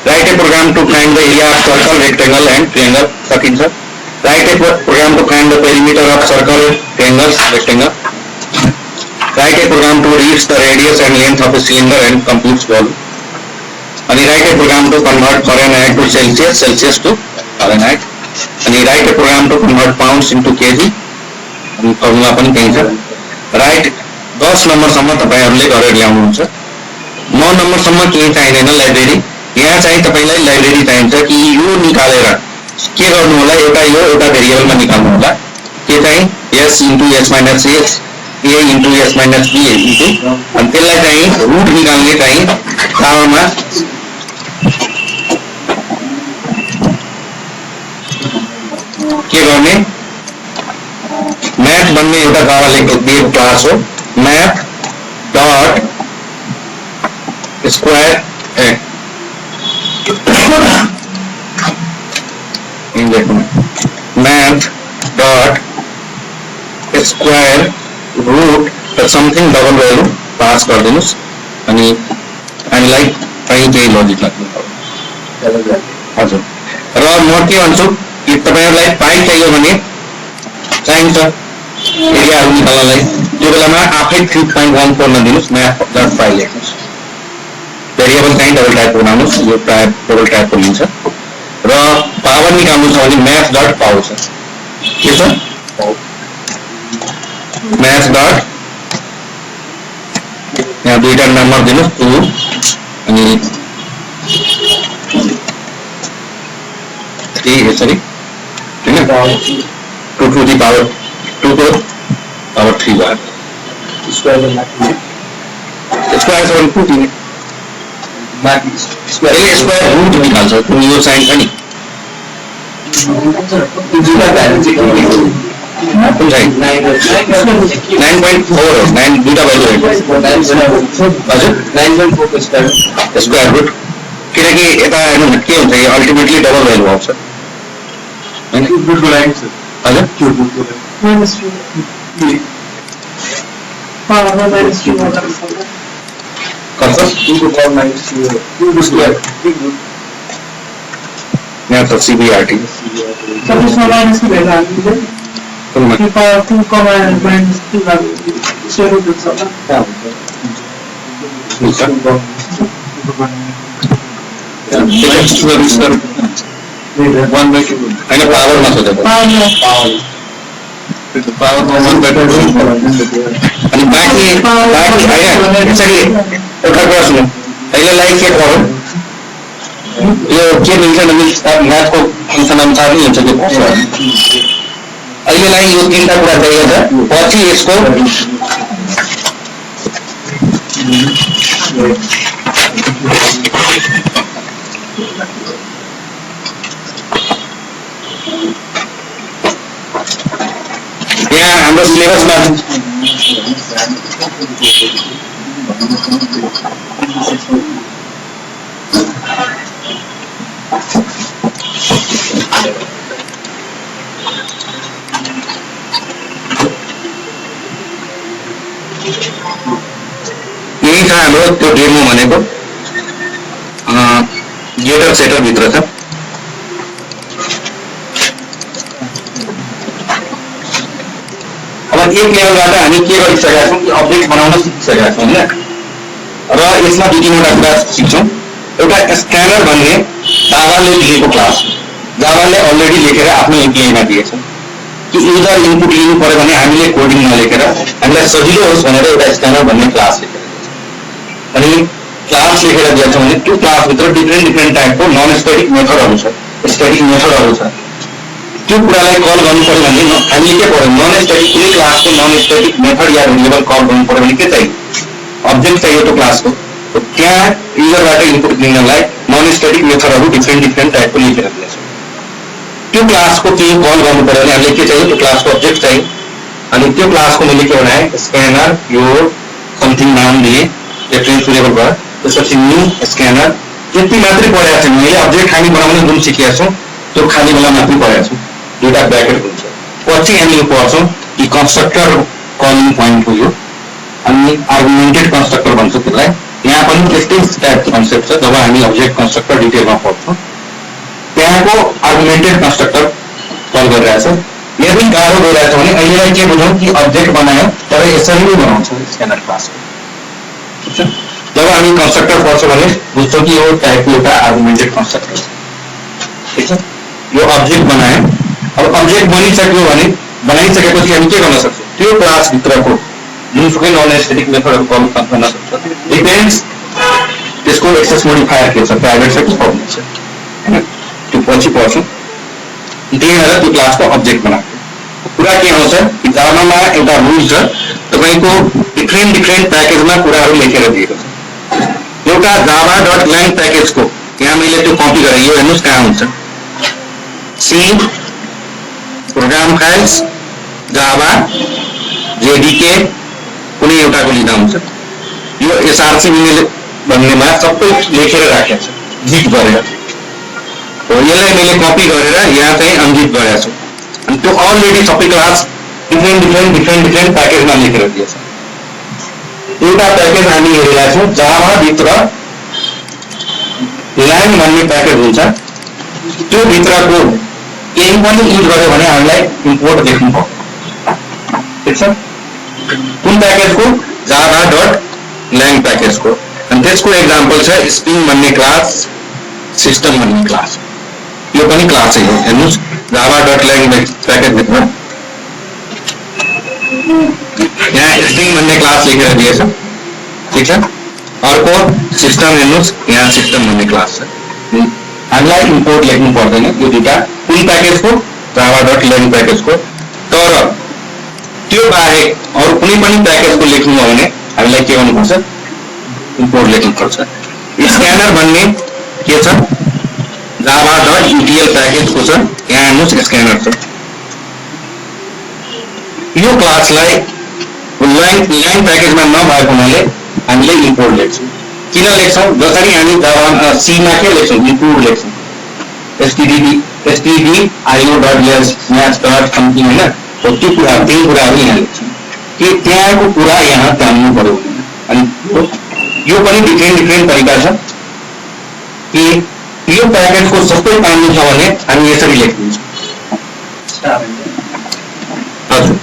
write a program to find the area of circle, rectangle and triangle सकिन्छ। Write a program to find the perimeter of circle, triangle, rectangle. Write a program to reach the radius and length of a cylinder and compute value. अनि write a program to convert Fahrenheit to Celsius, Celsius to Fahrenheit. अनि write a program to convert pounds into KG, अनि फर्मुला पनि त्यही छ। राइट 10 नम्बरसम्म तपाईँहरूले गरेर ल्याउनुहुन्छ। 9 नम्बरसम्म केही चाहिँदैन लाइब्रेरी, यहाँ चाहिँ तपाईँलाई लाइब्रेरी चाहिन्छ कि यो निकालेर के गर्नु होला, एउटा यो एउटा भेरिएबलमा निकाल्नु होला, के चाहिँ s into s minus s, a into s minus b into, अनि त्यसलाई चाहिँ रुट निकाल्ने चाहिँ पावरमा के गर्ने, म्याथ भन्ने एउटा जावाको दिएको क्लास हो, math dot square math dot square root something double value pass गरिदिनुहोस्। अनि हामीलाई कहीँ केही लजिक लाग्नु हजुर। र म के भन्छु कि तपाईँहरूलाई पाइ चाहियो भने चाहिन्छ एरियाहरू निकाल्नलाई, त्यो बेलामा आफै 3.14 नदिनुहोस्, म्याथ डट फाइल लेख्नुहोस्। भेरिएबल चाहिँ डबल टाइप बनाउनुहोस्, यो प्रायः डबल टाइपको लिन्छ। र पावर निकाल्नु छ भने म्याथ डट पावर छ, के छ म्याथ डट, यहाँ दुईवटा नम्बर दिनुहोस् 2 अनि 3 यसरी हैन, 2 टु दी पावर 2 को पावर 3 भयो। स्क्वायर छ भने 2 दिने, स्क्वायर रुट निकाल्छ, यो साइन छ नि कुन चाहिँ 9.4 हो, 9 दुईटा भ्यालु हजुर 9.4 स्क्वायर रुट, किनकि यता हेर्नु के हुन्छ यो अल्टिमेटली डबल भ्यालु आउँछ हैन हजुर। यहाँ त सीबीआरटी
1 by 2
होइन पावरमा सोधेको
power 1 by 2
अनि बाँकी होइन यसरी एउटा कुरा सुनौँ अहिलेलाई के गरौँ यो के मिल्छ नमिल्छ म्याथको फङ्सन अनुसार नै हुन्छ त्यो पर्छ अहिलेलाई यो तिनवटा कुरा चाहिएको छ पछि यसको यहाँ हाम्रो सिलेबसमा यही छ हाम्रो त्यो डेमो भनेको गेटर सेटर भित्र छ अब एक लेभलबाट हामी के गरिसकेका छौँ कि अब्जेक्ट बनाउन सिकिसकेका छौँ होइन र यसमा दुई तिनवटा कुरा सिक्छौँ एउटा स्क्यानर भन्ने जावाले लेखेको क्लास जावाले अलरेडी लेखेर आफ्नो एपिआईमा दिएछ कि युजर इनपुट लिनु पर्यो भने हामीले कोडिङ नलेखेर हामीलाई सजिलो होस् भनेर एउटा स्क्यानर भन्ने क्लास लेखेर अनि क्लास लेखेर दिएछ भने त्यो क्लासभित्र डिफ्रेन्ट टाइपको नन स्ट्याटिक मेथडहरू छ स्ट्याटिक मेथडहरू छ त्यो कुरालाई कल गर्नु पर्यो भने हामीले के पर्यो नन स्ट्याटिक कुनै क्लासको नन स्ट्याटिक मेथड या भेरिएबल कल गर्नु पर्यो भने के चाहियो अब्जेक्ट चाहियो त्यो क्लासको त्यहाँ युजरबाट इनपुट लिनलाई नन स्ट्याटिक मेथडहरू डिफ्रेन्ट टाइपको लेखेर दिएछ त्यो क्लासको केही कल गर्नु पर्यो भने हामीले के चाहियो त्यो क्लासको अब्जेक्ट चाहियो अनि त्यो क्लासको मैले के बनाएँ स्क्यानर यो समथिङ नाम दिएँ रेफरेन्स भेरिएबल भयो त्यसपछि न्यू स्क्यानर यति मात्रै पढेको छैन मैले अब्जेक्ट खाली बनाउने जुन सिकेका छौँ त्यो खाली बेला मात्रै पढेको छौँ दुईवटा ब्राकेट हुन्छ पछि हामीले पढ्छौँ कि कन्स्ट्रक्टर कलिङ पोइन्ट हो यो अनि आर्गुमेन्टेड कन्स्ट्रक्टर भन्छ त्यसलाई यहाँ पनि त्यस्तै टाइपको कन्सेप्ट छ जब हामी अब्जेक्ट कन्स्ट्रक्टर डिटेलमा पढ्छौँ त्यहाँको आर्गुमेन्टेड कन्स्ट्रक्टर कल गरिरहेछ यदि गाह्रो गइरहेछ भने अहिलेलाई के बुझौँ कि अब्जेक्ट बनायो तर यसरी नै बनाउँछौँ स्क्यानर क्लासको ठिक छ जब हामी कन्स्ट्रक्टर पढ्छौँ भने बुझ्छौँ कि यो टाइपको एउटा आर्गुमेन्टेड कन्स्ट्रक्टर छ ठिक छ यो अब्जेक्ट बनायो अब अब्जेक्ट बनिसक्यो भने बनाइसकेपछि हामी के गर्न सक्छौँ त्यो क्लासभित्रको जुनसुकै नन स्ट्याटिक मेथडहरू कल गर्न सक्छ डिपेन्ड्स त्यसको एक्सेस मोडिफायर के छ प्राइभेट छ कि पब्लिक छ होइन त्यो पछि पढ्छौँ त्यही भएर त्यो क्लासको अब्जेक्ट बनाएको कुरा के आउँछ कि जावामा एउटा रुल छ तपाईँको डिफ्रेन्ट प्याकेजमा कुराहरू लेखेर दिएको छ एउटा जावा डट ल्याङ प्याकेजको यहाँ मैले त्यो कपी गरेँ यो हेर्नुहोस् कहाँ हुन्छ C program files Java JDK कुनै एउटाको लिँदा हुन्छ यो एसआरसी भन्नेमा सबै लेखेर राखेको छ जिप गरेर हो यसलाई मैले कपी गरेर यहाँ चाहिँ अनजिप गरेको छु अनि त्यो अलरेडी सबै क्लास डिफ्रेन्ट प्याकेजमा लेखेर दिएछ एउटा प्याकेज हामी हेरेका छौँ जावाभित्र ल्याङ भन्ने प्याकेज हुन्छ त्यो भित्रको केही पनि युज गर्यो भने हामीलाई इम्पोर्ट देख्नु पर्छ ठिक छ कुन प्याकेजको जावा डट ल्याङ प्याकेजको अनि त्यसको एक्जाम्पल छ स्प्रिङ भन्ने क्लास सिस्टम भन्ने क्लास यो पनि क्लासै हो हेर्नुहोस् जावा डट ल्याङ प्याकेजभित्र यहाँ स्प्रिङ भन्ने क्लास लेखेर दिएछ ठिक छ अर्को सिस्टम हेर्नुहोस् यहाँ सिस्टम भन्ने क्लास छ हामीलाई इम्पोर्ट लेख्नु पर्दैन यो दुईटा कुन प्याकेजको जावा डट ल्याङ प्याकेजको तर त्यो बाहेक अरू कुनै पनि प्याकेजको लेख्नु हो भने हामीलाई के गर्नुपर्छ इम्पोर्ट लेख्नुपर्छ स्क्यानर भन्ने के छ जावा डट युटिएल प्याकेजको छ यहाँ हेर्नुहोस् स्क्यानर छ यो क्लासलाई ल्याङ प्याकेजमा नभएको हुनाले हामीले इम्पोर्ट लेख्छौँ किन लेख्छौँ जसरी हामी जावा सीमा के लेख्छौँ इम्पोर्ट लेख्छौँ STD IO dot match dot something होइन त्यो कुरा त्यही कुराहरू यहाँ लेख्छौँ कि त्यहाँको कुरा यहाँ जान्नु पर्यो अनि यो पनि डिफ्रेन्ट तरिका छ कि यो प्याकेजको सबै पाउनु छ भने हामी यसरी लेखिदिन्छौँ हजुर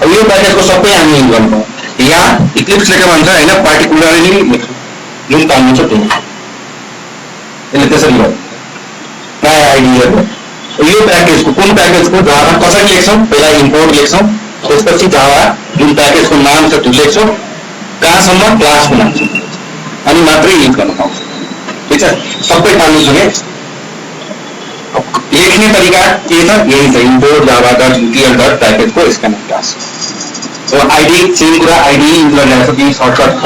यो प्याकेजको सबै हामी युज गर्नु यहाँ इक्लिप्स लेखेर भन्छ होइन पार्टिकुलरली लेख्छौँ जुन पाउनु छ त्यो यसले त्यसरी गर्छ आइडीहरू यो प्याकेजको कुन प्याकेजको जावा कसरी लेख्छौँ पहिला इम्पोर्ट लेख्छौँ त्यसपछि जावा जुन प्याकेजको नाम छ त्यो लेख्छौँ कहाँसम्म क्लासको नाम अनि मात्रै युज गर्न पाउँछ ठिक छ सबै पाल्नु छ लेख्ने तरिका के छ यही छ import Java dot UTL dot प्याकेजको स्क्यानर क्लास हो आइडी सेम कुरा आइडी युज गरिरहेको छ त्यही सर्टकट छ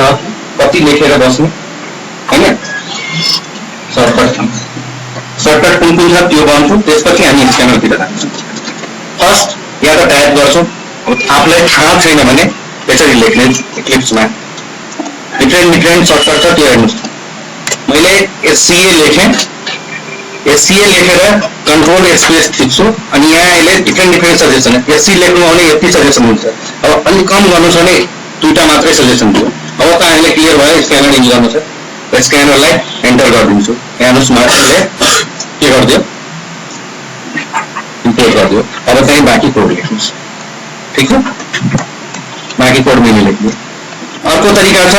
कति लेखेर बस्ने होइन सर्टकट कुन कुन छ त्यो गर्छौँ त्यसपछि हामी स्क्यानरतिर जान्छौँ फर्स्ट या त टाइप गर्छौँ आफूलाई थाहा छैन भने यसरी लेख्ने क्लिप्समा डिफ्रेन्ट सर्टकट छ त्यो हेर्नुहोस् मैले एससिए लेखेँ एससिए लेखेर कन्ट्रोल स्पेस थिच्छु अनि यहाँ अहिले डिफ्रेन्ट सजेसन एससी लेख्नु भने यति सजेसन हुन्छ अब अलिक कम गर्नु छ भने दुईवटा मात्रै सजेसन थियो अब त हामीले क्लियर भयो स्क्यानर युज गर्नु छ स्क्यानरलाई एन्टर गरिदिन्छु यहाँ हेर्नुहोस् मार्कले के गरिदियो इम्पोर्ट गरिदियो अब चाहिँ बाँकी कोड लेख्नुहोस् ठिक छ बाँकी कोड मैले लेख्दिएँ अर्को तरिका छ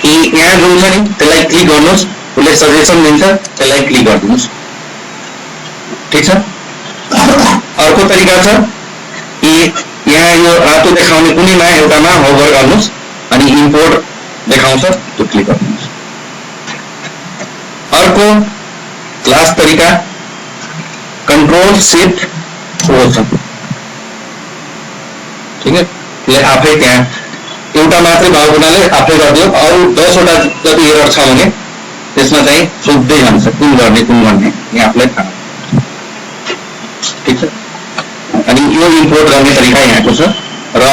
कि यहाँ जुन छ नि त्यसलाई क्लिक गर्नुहोस् उसले सजेसन दिन्छ त्यसलाई क्लिक गरिदिनुहोस् ठिक छ अर्को तरिका छ कि यहाँ यो रातो देखाउने कुनैमा एउटामा होभर गर्नुहोस् अनि इम्पोर्ट देखाउँछ त्यो क्लिक गरिदिनुहोस् अर्को क्लास तरिका कन्ट्रोल सिफ्ट ओ छ ठिक है त्यसले आफै त्यहाँ एउटा मात्रै भएको हुनाले आफै गरिदियो अरू 10वटा जति एरर छ भने त्यसमा चाहिँ सोध्दै जान्छ कुन गर्ने यहाँ आफूलाई थाहा ठिक छ अनि यो इम्पोर्ट गर्ने तरिका यहाँको छ र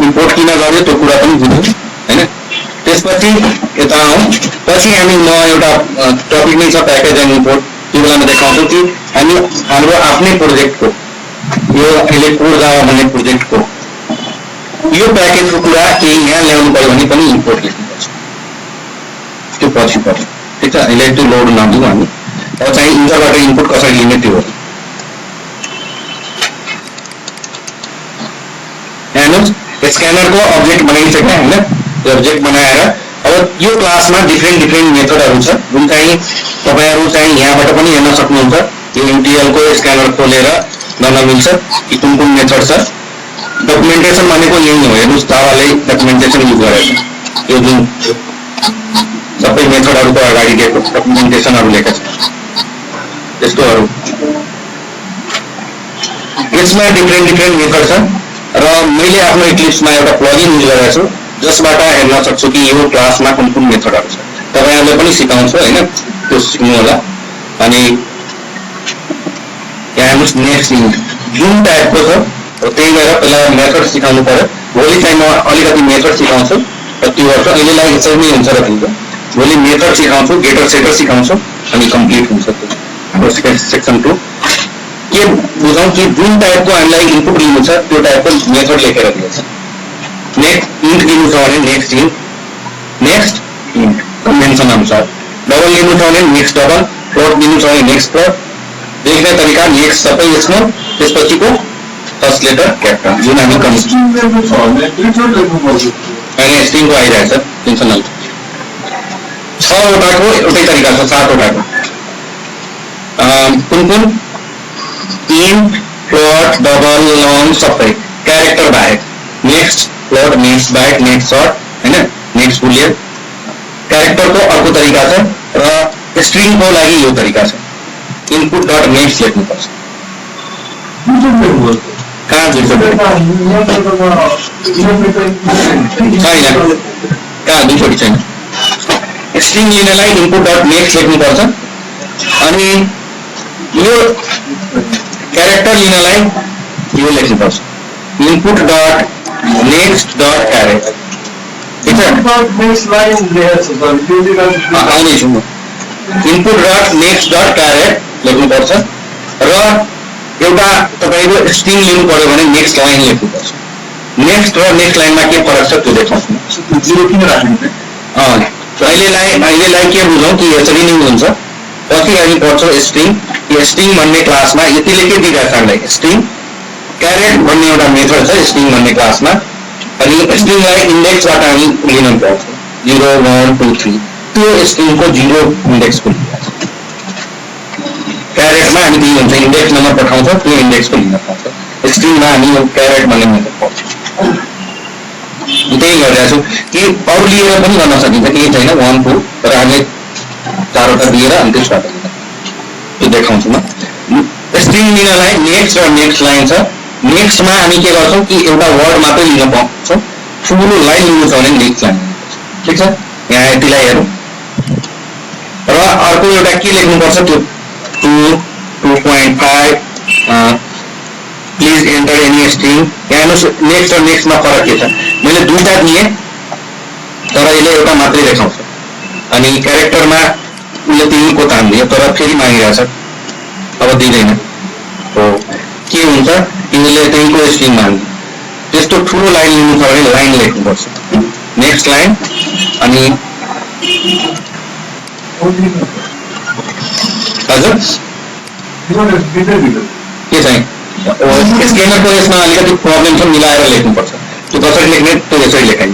इम्पोर्ट किन गर्यो त्यो कुरा पनि बुझ्यौँ होइन त्यसपछि यता आउँ पछि हामी म एउटा टपिक नै छ प्याकेज एन्ड इम्पोर्ट त्यो बेलामा देखाउँछौँ कि हामी हाम्रो आफ्नै प्रोजेक्टको यो अहिले कोड जावा भन्ने प्रोजेक्टको यो प्याकेजको कुरा केही यहाँ ल्याउनु पर्यो भने पनि इम्पोर्ट लेख्नुपर्छ त्यो पछि पर्छ ठिक छ अहिले त्यो लोड नदिउँ हामी अब चाहिँ इन्टरबाट इनपुट कसरी लिने त्यो हो हेर्नुहोस् स्क्यानरको अब्जेक्ट बनाइसक्यो होइन त्यो अब्जेक्ट बनाएर अब यो क्लासमा डिफ्रेन्ट मेथडहरू छ जुन चाहिँ तपाईँहरू चाहिँ यहाँबाट पनि हेर्न सक्नुहुन्छ यो युटिएलको स्क्यानर खोलेर गर्न मिल्छ कि कुन मेथड छ डकुमेन्टेसन भनेको यही हो हेर्नुहोस् जावाले डकुमेन्टेसन युज गरेको यो जुन सबै मेथडहरूको अगाडि दिएको डकुमेन्टेसनहरू लेखेको छ त्यस्तोहरू यसमा डिफ्रेन्ट मेथड छ र मैले आफ्नो इक्लिप्समा एउटा प्लगइन युज गरेको छु जसबाट हेर्न सक्छु कि यो क्लासमा कुन मेथडहरू छ तपाईँहरूले पनि सिकाउँछु होइन त्यो सिक्नु होला अनि यहाँ हेर्नुहोस् नेक्स्ट इन्ट जुन टाइपको छ त्यही भएर पहिला मेथड सिकाउनु पर्यो भोलि चाहिँ म अलिकति मेथड सिकाउँछु र त्यो गर्छु अहिलेलाई यसरी नै हुन्छ र दिन्छ भोलि मेथड सिकाउँछु गेटर सेटर सिकाउँछु अनि कम्प्लिट हुन्छ त्यो हाम्रो सेक्सन 2 के बुझौँ कि जुन टाइपको हामीलाई इनपुट लिनु छ त्यो टाइपको मेथड लेखेर दिन्छ नेक्स्ट इन्ट लिनु छ भने नेक्स्ट इन्ट कन्भेन्सन अनुसार डबल लिनु छ भने नेक्स्ट डबल प्लट लिनु छ भने नेक्स्ट प्लट लेख्ने तरिका नेक्स्ट सबै स्मल त्यसपछिको फर्स्ट लेटर क्यापिटल जुन हामी स्ट्रिङको आइरहेछ टेन्सन नलिनु 6वटाको एउटै तरिका छ 7वटाको कुन इन्ट प्लट डबल लङ सबै क्यारेक्टर बाहेक नेक्स्ट प्लट नेक्स्ट बाहेक नेक्स्ट सर्ट होइन नेक्स्ट बुलियन क्यारेक्टरको अर्को तरिका छ र स्ट्रिङको लागि यो तरिका छ इनपुट डट नेक्स्ट लेख्नुपर्छ कहाँ दुईचोटि छैन कहाँ दुईचोटि छैन स्ट्रिङ लिनलाई इनपुट डट नेक्स्ट लेख्नुपर्छ अनि यो क्यारेक्टर लिनलाई यो लेख्नुपर्छ input dot next dot character ठिक छ आउनेछु म इनपुट डट नेक्स्ट डट क्यारेक्ट लेख्नुपर्छ र एउटा तपाईँको स्ट्रिङ लिनु पर्यो भने नेक्स्ट लाइन लेख्नुपर्छ नेक्स्ट र नेक्स्ट लाइनमा के फरक छ त्यो देखाउँछु
जिरो किन राख्नु
अहिलेलाई के बुझौँ कि यसरी नै हुन्छ पछि हामी पढ्छौँ स्ट्रिङ भन्ने क्लासमा यतिले के दिइरहेको छ हामीलाई स्ट्रिङ क्यारेट भन्ने एउटा मेथड छ स्ट्रिङ भन्ने क्लासमा अनि स्ट्रिङलाई इन्डेक्सबाट हामी लिन पाउँछौँ 0 1 2 3 त्यो स्ट्रिङको 0 इन्डेक्सको क्यारेटमा हामी यदि हुन्छ इन्डेक्स नम्बर पठाउँछ त्यो इन्डेक्सको लिन पाउँछ स्ट्रिङमा हामी यो क्यारेट भन्ने मेथड पाउँछौँ त्यही गरिरहेको छु कि अरू लिएर पनि गर्न सकिन्छ केही छैन 1 2 तर हामीले 4 वटा दिएर अनि त्यसबाट त्यो देखाउँछु म स्ट्रिङ लिनलाई नेक्स्ट र नेक्स्ट लाइन छ नेक्स्टमा हामी के गर्छौँ कि एउटा वर्ड मात्रै लिन पाउँछौँ ठुलो लाइन लिनु छ भने नेक्स्ट लाइन ठिक छ यहाँ यतिलाई हेरौँ र अर्को एउटा के लेख्नुपर्छ त्यो 2 2.5 प्लिज एन्टर एनी स्ट्रिङ यहाँ हेर्नुहोस् नेक्स्ट र नेक्स्टमा फरक के छ मैले दुईवटा दिएँ तर यसले एउटा मात्रै देखाउँछ अनि क्यारेक्टरमा उसले 3 को तान दियो तर फेरि मागिरहेछ अब दिँदैन हो के हुन्छ तिमीले 3 को स्ट्रिङ माग्यो त्यस्तो ठुलो लाइन लिनु छ भने लाइन लेख्नुपर्छ नेक्स्ट लाइन अनि हजुर के चाहिँ स्क्यानरको यसमा अलिकति प्रब्लम छ मिलाएर लेख्नुपर्छ त्यो कसरी लेख्ने त्यो यसरी लेखाइ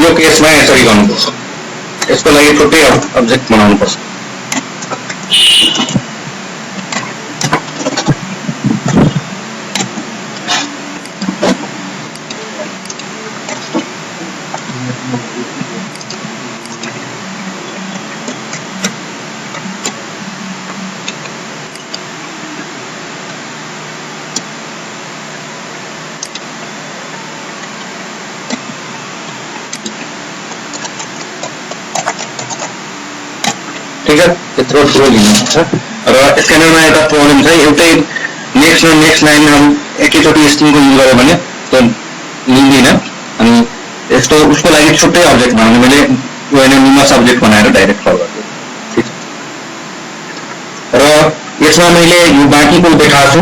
यो केसमा यसरी गर्नुपर्छ यसको लागि छुट्टै अब्जेक्ट बनाउनुपर्छ ठिक छ त्यत्रो ठुलो लिनुहुन्छ र स्क्यानरमा एउटा प्रब्लम छ एउटै नेक्स्ट र नेक्स्ट लाइनमा हम एकैचोटि स्ट्रिङको युज गर्यो भने त्यो लिँदैन अनि यस्तो उसको लागि छुट्टै अब्जेक्ट बनाउने मैले निमस अब्जेक्ट बनाएर डाइरेक्ट कल गर्छु ठिक छ र यसमा मैले यो बाँकीको देखाएको छु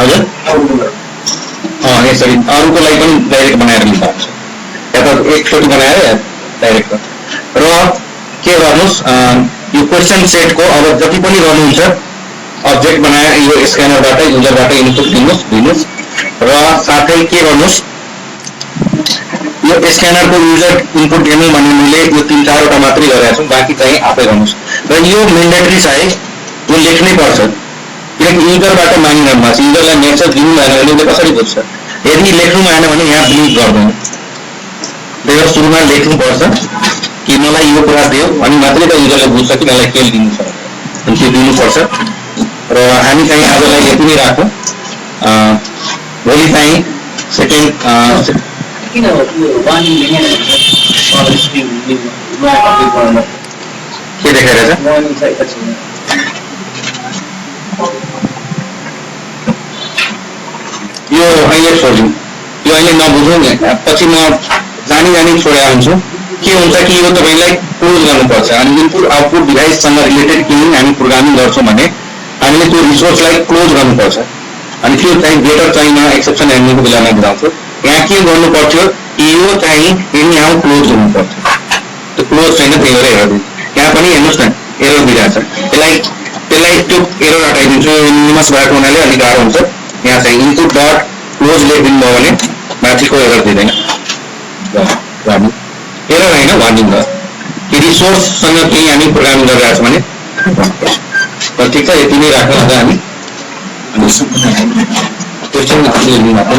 हजुर यसरी अरूको लागि पनि डाइरेक्ट बनाएर लिन्छ या त एकचोटि बनाएर डाइरेक्ट र के गर्नुहोस् यो क्वेसन सेटको अब जति पनि गर्नुहुन्छ अब्जेक्ट बनाएर यो स्क्यानरबाट युजरबाट इनपुट दिनुहोस् र साथै के गर्नुहोस् यो स्क्यानरको युजर इनपुट दिनु भने मैले यो 3-4 वटा मात्रै गरेको छु बाँकी चाहिँ आफै गर्नुहोस् र यो मेन्डेटरी छ है यो लेख्नै पर्छ किनकि युजरबाट मागिरहनु भएको छ युजरलाई मेसेज दिनु भएन भने उसले कसरी बुझ्छ यदि लेख्नु भएन भने यहाँ ब्लिङ्क गर्दैन त्यही भएर सुरुमा लेख्नुपर्छ कि मलाई यो कुरा दियो अनि मात्रै त युजरले बुझ्छ कि मलाई के दिनु छ अनि त्यो दिनुपर्छ र हामी चाहिँ आजलाई यति नै राखौँ भोलि चाहिँ सेकेन्ड
किन हो यो वार्निङ दिने स्ट्रिङ
के देखाइरहेछ
वार्निङ चाहिँ पछि
यो अहिले छोड्यौँ यो अहिले नबुझौँ पछि म जानी छोडेर आउँछु के हुन्छ कि यो तपाईँलाई क्लोज गर्नुपर्छ अनि इनपुट आउटपुट डिभाइससँग रिलेटेड केही हामी प्रोग्रामिङ गर्छौँ भने हामीले त्यो रिसोर्सलाई क्लोज गर्नुपर्छ अनि त्यो चाहिँ बेटर चाहिँ म एक्सेप्सन ह्यान्डलिङको बेलामा बुझाउँछु यहाँ के गर्नु पर्थ्यो यो चाहिँ एनी हाउ क्लोज गर्नुपर्छ त्यो क्लोज छैन त्यही भएर हेरिदिनु यहाँ पनि हेर्नुहोस् न एरर दिइरहेछ त्यसलाई त्यो एरर हटाइदिन्छु निमस भएको हुनाले अलिक गाह्रो हुन्छ यहाँ चाहिँ इनपुट डट क्लोज लेखिदिनु भयो भने माथिको एरर दिँदैन एरर होइन वार्निङ द कि रिसोर्ससँग केही हामी प्रोग्रामिङ गरिरहेको छौँ भने ठिक छ यति नै राख्न आज हामी क्वेसन लिनु मात्रै